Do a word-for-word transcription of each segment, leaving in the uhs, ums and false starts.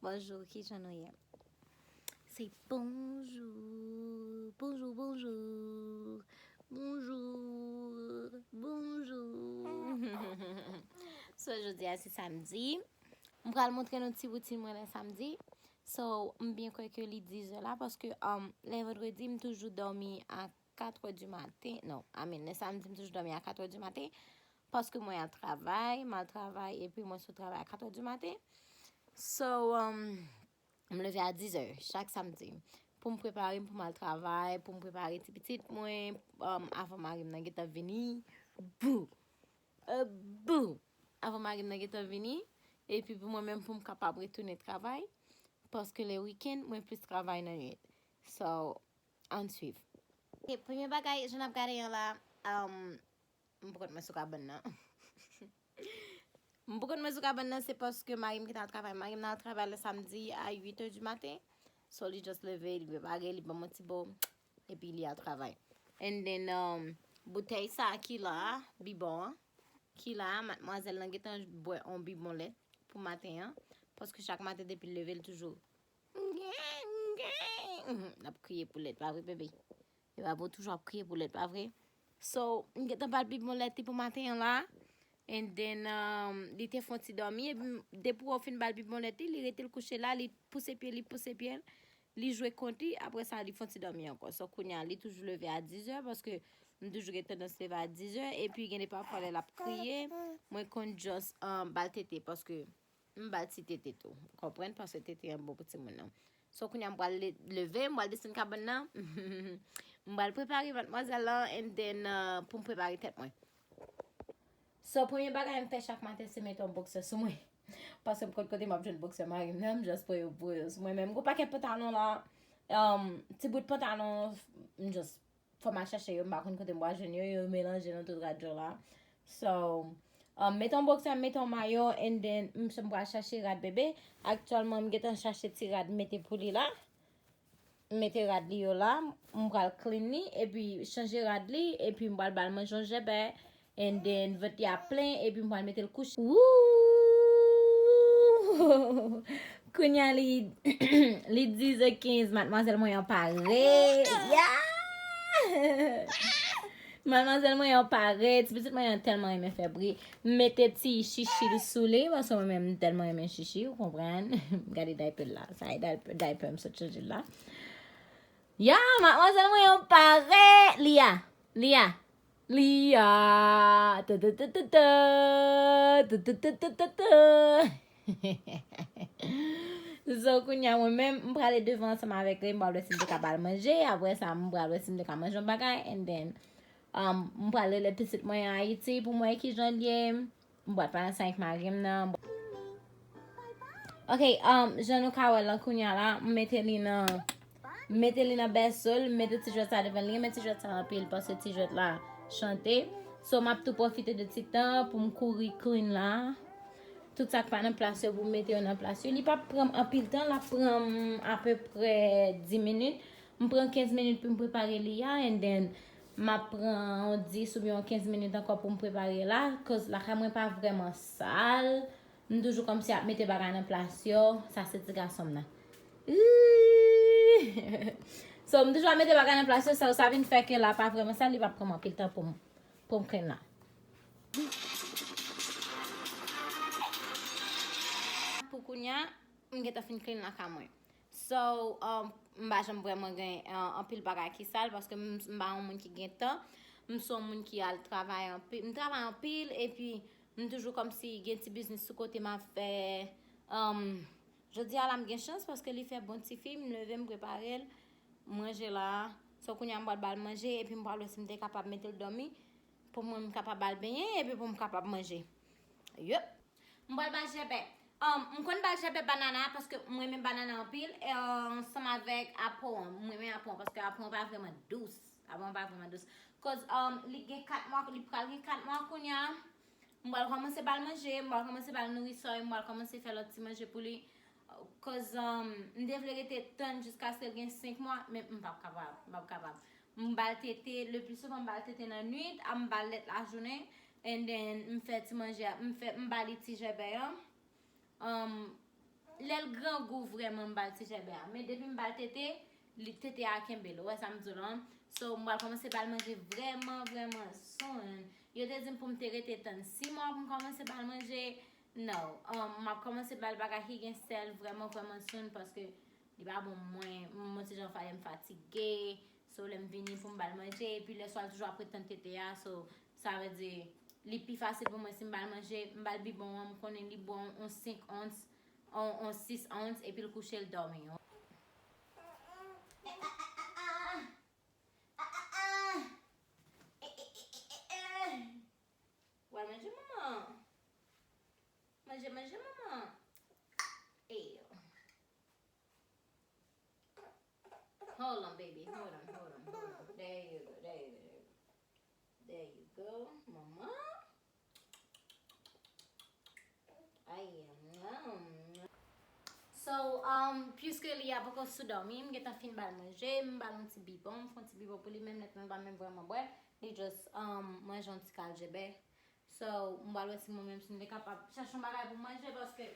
Bonjou, kijan nou ye? Se bonjou, bonjou, bonjou, bonjou, bonjou. So, jodi a se samdi. M pral montre nou ti woutin mwen lè samdi. So, m byen kwè ke li dizè la paske, um, lè vandredi, m toujou dòmi a katrè di maten. Non, I mean, lè samdi, m toujou dòmi a katrè di maten. Paske mwen al travay, m al travay, epi mwen sot travay a katrè di maten. So, um, m leve a dizè chak samdi. Pou m prepare m pou m al travay, pou m prepare ti pitit mwen, um, avan mari m nan gentan vini. Bou! Euh, bou! Avan mari m nan gentan vini. Epi pou mwen menm, pou m kapab retounen travay. Paske le wikenn, mwen plis travay nan nwit. So, ann swiv. Ok, premye bagay, jan n ap gade an la, um, m poko t mwen sou kabann nan. M poko t mwen sou kabann nan, se paske mari m gentan al travay. Mari m nan al travay le samdi a uit è di maten. So, li just leve, li prepare, li ban m yon ti bo, epi li al travay. And then, um, boutèy sa a ki la a, bibon an, ki la a, madmwazèl lan gentan bwè yon bibon lèt pou maten an. Paske chak maten, depi l leve, l toujou l ap kriye pou lèt, pa vre, bebe? Li pa bon toujou ap kriye pou lèt, pa vre? So, m gentan ba l bibon lèt li pou maten an la. And then, um, li te fè yon ti dòmi. Epi, depi w fin ba l bibon lèt li, li rete l kouche la, li pouse pye, li pouse pye l, li jwe kont li. Apre sa, li fè yon ti dòmi ankò. So, kounye a, li toujou leve a dizè, paske m toujou gen tandans leve a dizè. Epi, gen de pafwa, lè l ap kriye, mwen konn just, um, ba l tete, paske m ba l ti tete tou. Konprann? Paske tete an bon pou timoun nan. So, kounye a m pral le-, leve, m pral desann kabann nan. M pral prepare madmwazèl lan, and then, uh, pou m prepare tèt mwen. So, premye bagay m fè chak maten, se mete yon boksè sou mwen. Paske m konn kote m ap jwenn boksè mari m nan, m just pran yo, pran yo sou mwen. Men m gon pakèt pantalon la, um, ti bout pantalon, m just fò m al chache yo, m pa konn kote m pral jwenn yo, yo melanje nan tout rad yo la. So, um, mete yon boksè, mete yon mayo, and then, m, m pral chache rad bebe. Aktyèlman, m gentan chache ti rad mete pou li la. M mete rad li yo la, m pral clean li, epi chanje rad li, epi m pral ba l manje yon jèbè, and then vant li ap plen, epi m pral mete l kouche. Woo! Kounye a li, li dizè kenz, madmwazèl mwen an pare. Yeah! Madmwazèl mwen an pare, ti pitit mwen an tèlman renmen fè bri. M mete ti chichi sou li, paske mwen menm m tèlman renmen chichi, ou konprann? Gade diaper la, sa e diaper, diaper m sot chanje la. Ya, madmwazèl mwen an pare, Lia, Lia, Lia. Ta, ta, ta, ta, ta. Ta, ta, ta, ta, ta, ta. So, kounye a, mwen menm, m prale devan ansanm avèk li, m pral wè si m te ka ba l manje. Apre sa, m pral wè si m te ka manje yon bagay. And then, um, m pral rele pitit mwen an Ayiti pou m wè kijan l ye. M pral pale ansanm avèk mari m nan. Ok, um, jan nou ka wè l lan kounye a la, m mete li nan, m mete li nan bèso l, m mete ti jwèt sa devan li, men ti jwèt sa anpil, paske ti jwèt la chante. So, m ap tou pwofite de ti tan pou m kouri clean la. Tout sa k pa nan plas yo pou m mete yo nan plas yo. Li p ap pran m anpil tan, l ap pran m apeprè dis minit. M pran kenz minit pou m prepare li a, and then m ap pran yon dis oubyen yon kenz minit ankò pou m prepare la, cause lakay mwen pa vrèman sal. M toujou kòmsi ap mete bagay nan plas yo. Sa se ti gason m nan. Ih! So, m toujou ap mete bagay nan plas yo, sa, sa vin fè ke la pa vrèman sal, li p ap pran m anpil tan pou m, pou m clean la. Pou kounye a, m gentan fin clean lakay mwen. So, um, m pa janm vrèman gen, uh, anpil bagay ki sal, paske m, m pa yon moun ki gen tan. M se yon moun ki al travay anpil. M travay anpil, epi m toujou kòmsi gen ti biznis sou kote m ap fè. Um, jodi a la, m gen chans paske li fè bon ti fi, m leve, m prepare l, m ranje la. So, kounye a, m pral ba l manje, epi m pral wè si m te kapab mete l dòmi, pou mwen, m kapab ba l benyen, epi pou m kapab manje. Yep. M pral ba l jèbè. Um, m konn ba l jèbè banana, paske m renmen banana anpil, e, um, ansanm avèk apwon an. M renmen apwon an, paske apwon an pa vrèman dous. Apwon an pa vrèman dous. Cause, um, li gen kat mwa, li pral gen kat mwa kounye a. M pral kòmanse ba l manje, m pral kòmanse ba l nourisò, e m pral kòmanse fè lòt ti manje pou li. Cause, um, m te vle rete tann jiskaske l gen senk mwa, men m p ap kapab, m p ap kapab. M ba l tete, le pli souvan m ba l tete nan nwit, a m ba l lèt lajounen, and then m fè ti manje a, m fè, m ba li ti jèbè an. um, lè l grangou vrèman, m ba l ti chèbè a. Men depi m ba l tete, li, tete a kenbe l. Ou wè sa m di w lan? So, m pral kòmanse ba l manje vrèman, vrèman soon. Yo te di m pou m te rete tann sis mwa pou m kòmanse ba l manje. No. Um, m ap kòmanse ba l bagay ki gen sèl vrèman, vrèman soon paske li pa bon mwen. M, mwen ti jan fè m fatige. So, lè m vini pou m ba l manje, epi lè swa l toujou ap ret tann tete a, so, sa vle di, li pi fasil pou mwen si m ba l manje, m ba l bibwon an, m konnen li bwè yon senk ons, yon, yon sis ons, epi l kouche, l dòmi. W al manje, manman. Manje, manje, manman. Eyo. Hold on, baby. Hold on, hold on, hold on. There you go, there you go, there you go. There you go, manman. Ay, mm. So, um, puisque li a poko sou dòmi, m gentan fin ba l manje, m ba l yon ti bibwon, m fè yon ti bibwon pou li, menm lèt nan l pa menm vrèman bwè, li just, um, manje yon ti kal djèbè. So, m pral wè si mwen menm si m te kapab chache yon bagay pou m manje, paske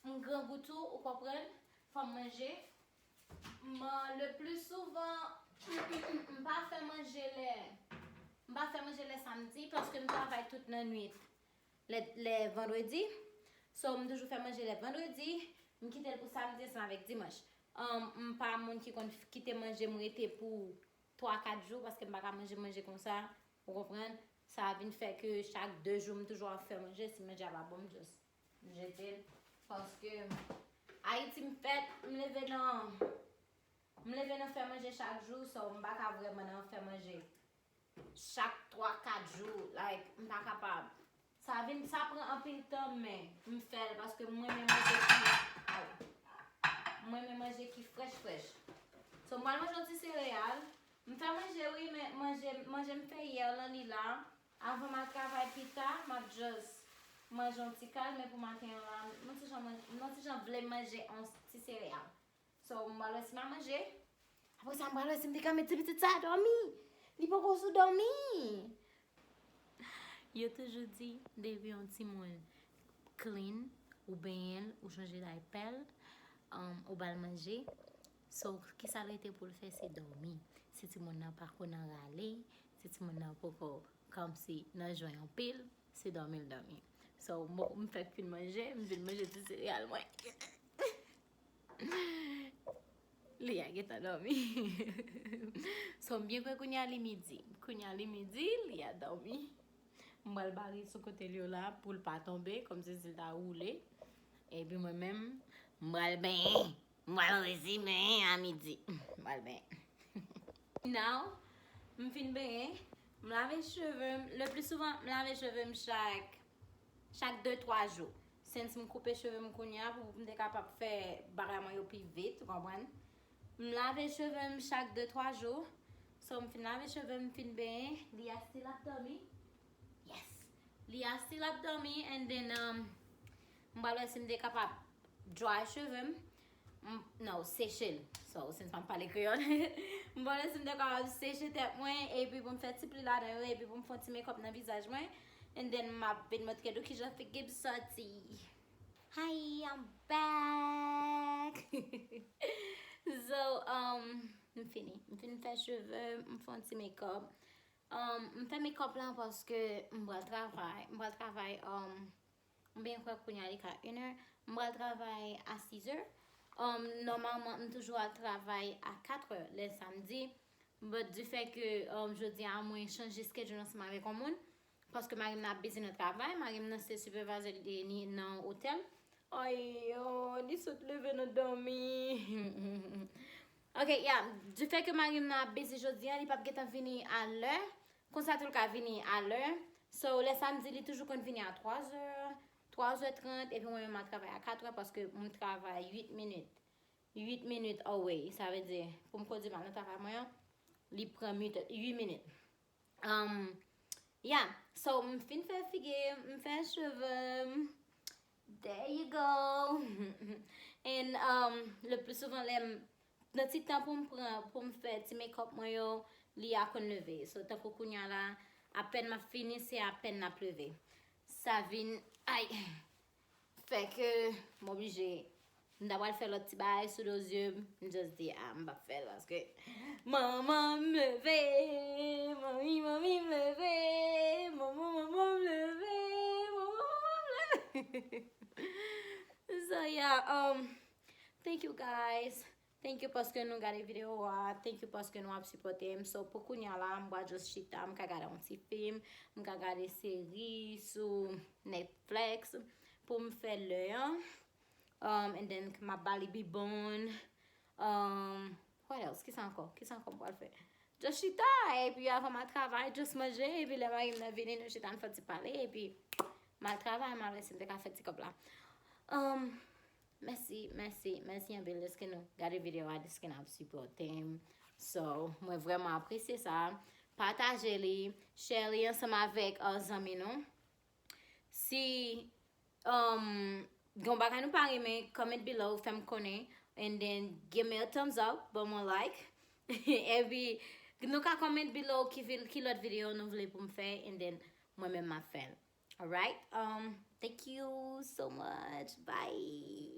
m grangou tou, ou konprann, fò m manje. Mwen, le pli souvan, m pa fè manje lè, m pa fè manje lè samdi, paske m travay tout lannwit lè, lè vandredi. So, m toujou fè manje lè vandredi, m kite l pou samdi ansanm avèk dimanch. Um, m pa moun ki konn f-, kite manje m rete pou twa, kat jou, paske m pa ka manje manje konsa, ou konprann? Sa vin fè ke chak de jou, m toujou ap fè manje, si manje a pa bon, m just jete l. Paske Ayiti m fèt, m leve nan, m leve nan fè manje chak jou, so m pa ka vrèman nan fè manje chak twa, kat jou, like, m pa kapab. Sa vin, sa pran anpil tan, men m fè l paske m renmen manje ki, aw. M renmen manje ki frèch, frèch. So, m pral manje yon ti sereyal. M fè manje, wi, men manje, manje m fè yè lan, li la. Avan m al travay pita, m ap just manje yon ti kal, men pou maten an la, m ti jan manje, m ti jan vle manje yon ti sereyal. So, m pral wè si m a manje. Apre sa, m pral wè si m te ka met ti pitit sa a dòmi. Li poko sou dòmi. Yo toujou di, depi yon timoun clean, ou benyen l, ou chanje daypè l, um, ou ba l manje. So, kisa l rete pou l fè, se dòmi. Si timoun nan pa konn rale, si timoun nan poko kòmsi nan jwèt anpil, se dòmi l dòmi. So, m, m fèk fin manje, m vin manje ti sereyal mwen. Li a gentan dòmi. So, m byen kwè kounye a li midi. Kounye a li midi, li a dòmi. M pral bare sou kote l yo la pou l pa tonbe, kòmsi si l ta woule. Epi mwen menm, m pral benyen. M pral resi benyen a midi. M pral benyen. Now, m fin benyen, m lave cheve m. Le pli souvan, m lave cheve m chak, chak de, twa jou. Since m koupe cheve m kounye a pou m te kapab fè bagay mwen yo pi vit, ou konprann? M lave cheve m chak de, twa jou. So, m fin lave cheve m, m fin benyen, li a still ap dòmi. Yes. Li a still ap dòmi, and then, um, m pral wè si m te kapab dry cheve m. M, no, seche l. So, since m ap pale kreyòl. M pral wè si m te kapab seche tèt mwen, epi pou m fè ti pli ladan yo, epi pou m fè yon ti makeup nan vizaj mwen. And then, m ap vin montre nou kijan figi m soti. Hi, I'm back. So, um, m fini. M fin fè cheve, m fè yon ti makeup. Um, m fè makeup la paske m pral travay. M pral travay, um, m byen kwè kounye a li ka inè. M pral travay a sizè. Um, nòmalman, m toujou al travay a katrè lè samdi. But du fait que, um, jodi a, mwen chanje schedule ansanm avèk yon moun. Paske mari m nan ap busy nan travay. Mari m nan se supervisor li ye nan otèl. Ay, oh, li sot leve nan dòmi. Ok, yeah. Du fait que mari m nan ap busy jodi a, li p ap gentan vini a lè. Konsa tou l ka vini a lè. So, lè samdi, li toujou konn vini a twa zè, twa zè trant, epi mwen menm m al travay a katrè paske m travay uit minit. Uit minit away. Sa vle di, pou m kondui m al nan travay mwen an, li pran m uit, uit minit. Um, yeah. So, m fin fè figi, m fè cheve m. There you go. And, um, le pli souvan, lè m, nan ti tan pou m pran, pou m fè ti makeup mwen yo, li a konn leve. So, tankou kounye a la, apèn m ap fini, se apèn l ap leve. Sa vin, ay, fè ke m oblije, m ta pral fè lòt ti bagay sou do zye m, m just di, ah, m p ap fè l paske manman m leve, manmi, manmi m leve, manman, manman m leve, manman, manman m leve. So yeah, um, thank you guys. Thank you paske nou gade videyo a. Thank you paske nou ap sipòte m. So, pou kounya la, m pral just chita, m ka gade yon ti fim, m ka gade seri sou Netflix pou m fè lè an. Um, and then, m ap ba li bibon. Um, what else? Kisa ankò? Kisa ankò m pral fè? Just chita, epi avan m al travay, just manje, epi lè mari m nan vini, nou chita, n fè ti pale, epi m al travay, m al wè si m te ka fè ti kòb la. Um, Mèsi, mèsi, mèsi anpil deske nou gade videyo a, deske n ap sipòte m. So, mwen vrèman apresye sa. Pataje li, share li ansanm avèk uh, zanmi nou. Si um, gen bagay nou pa renmen, comment below, fè m konnen. And then, give me a thumbs up, ban mwen like. Epi, nou ka comment below ki, vil- ki lòt videyo nou vle pou m fè. And then, mwen menm m ap fè l. Alright? Um, thank you so much. Bye.